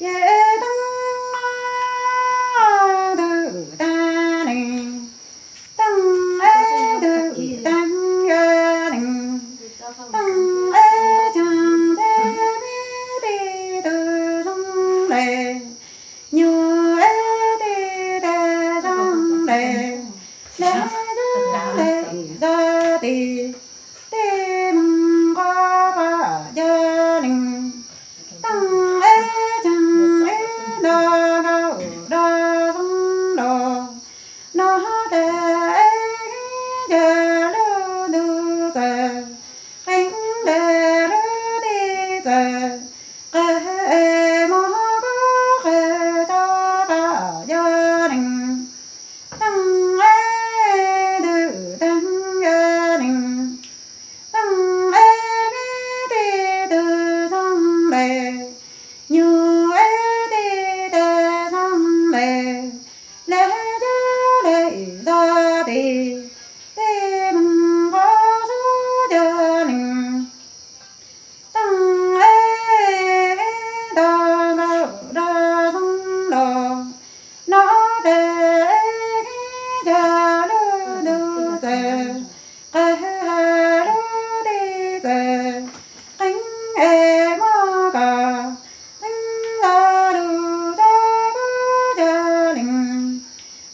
Ces teeb no twm tag lees, teeb es twm tag yog lees, teeb es caag ces me tij twm zoo le, nyuam es tij tes zoo le, le yog le zog tij, tij moog qhov pom yog lees, teeb es caag es nto nkaus dog zoo los, no tes es yog lub ntuj txawm qeeb le lub tij txawm qeeg, es moog kub qeeg tso pom yog lees, teeb es twm tag yog lees, teeb es me tij twm zoo le, nyuam es tij tes zoo le, le yog le zog tij, tij moog qhov sub yog lees, teeb es nto nkaus dog zoo los, no tes es yog lub ntuj txawm qeeg, lub tij txawm qeeb, es muab koj teeb los lug rua kub yog lees,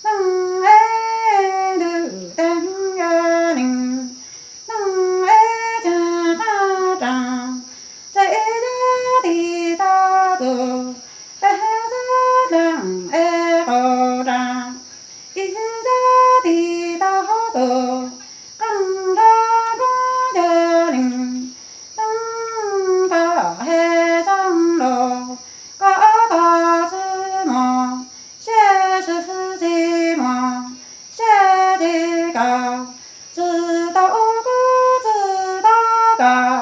teeb es twm tag yog lees, teeb es caag qab raag, txawm yog tij tau txug, tag xub dlaag es qaug raag, ib yog tij tau txug, qeej rua kub yog lees, teeb koj hej zoo los, koj koj tsi mos, sab sib tsi mos, sab tsi koj, tsi tau kub tsi tau koj,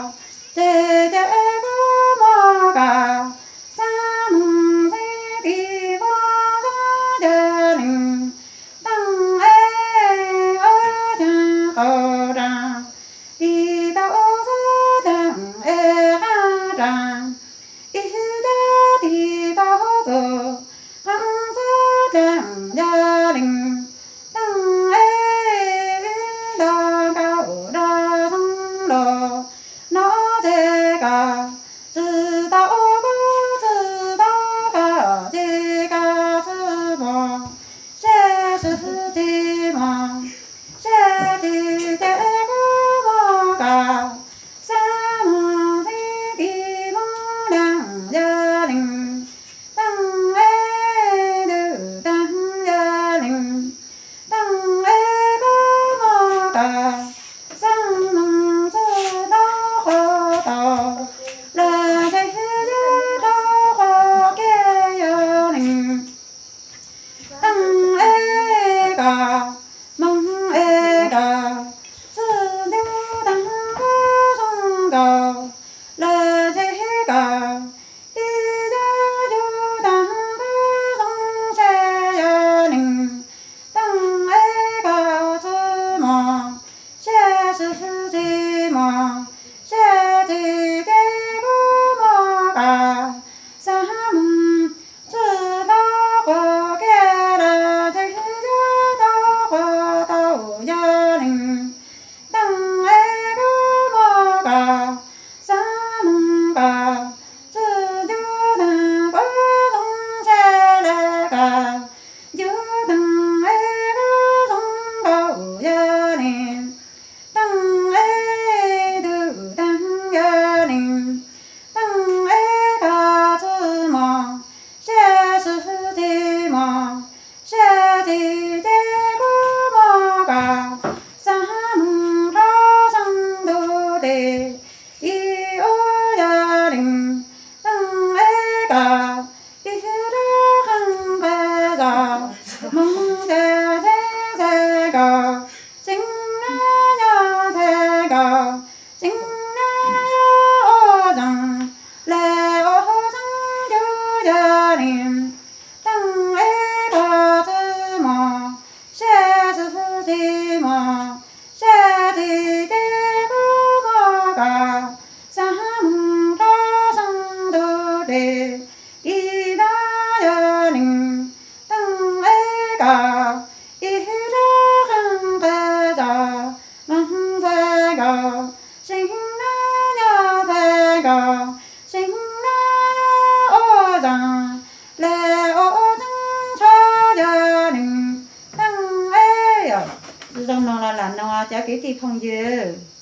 ces ces kub muab koj xav moog xeeb tij muab zoo yog lees, teeb es ua caag qaug raag, tij tau xub dlaag es qab raag, ib yog tij tau txug, qeej xub dlaag yog lees, teeb es nto nkaus dog zoo los, no ces koj tsi tau kub tsi tau koj, ces koj tsi mos, sab sib tsi mos, sab tsi ces kub muab koj xav moog xeeb tij muab dlaag yog lees, teeb es twm tag yog lees, teeb es kub muab koj xav moog tsi tau qhuav tau, los ces yog tau qhuav kiag yog lees, teeb es koj moog es koj tsi ncu taag kub zoo nkaus, los ces koj ib yog ncu taag kub zoo sab yog lees, teeb es koj tsi mos, sab sib tsi mos, sab tsi ces kub muab koj xav moog tsi tau qhuav kiag, los ces yog tau qhuav tau yog lees, teeb es kub muab koj xav moog koj tsi ncu taag kub zoo sab le koj, ncu taag es kub zoo nkaus yog lees, teeb es twm tag yog lees, teeb es koj tsi mos, sab sib tsi mos, sab tsi ces kub muab koj xav moog rua sab ntuj tes, ib ua yog lees, teeb es koj ib rua qeej qe zog, moog ces txheeb txheeb koj, txheeb nyob nyob txheeb koj, txheeb nyob yuav ua zeeg, le ua zeeg yug yog lees, teeb es koj tsi mos, sab tsi tsi mos, sab tsi ces kub muab koj xav moog rua sab ntuj tes, ib Zoo no los lam no cov kwv tij phooj ywg.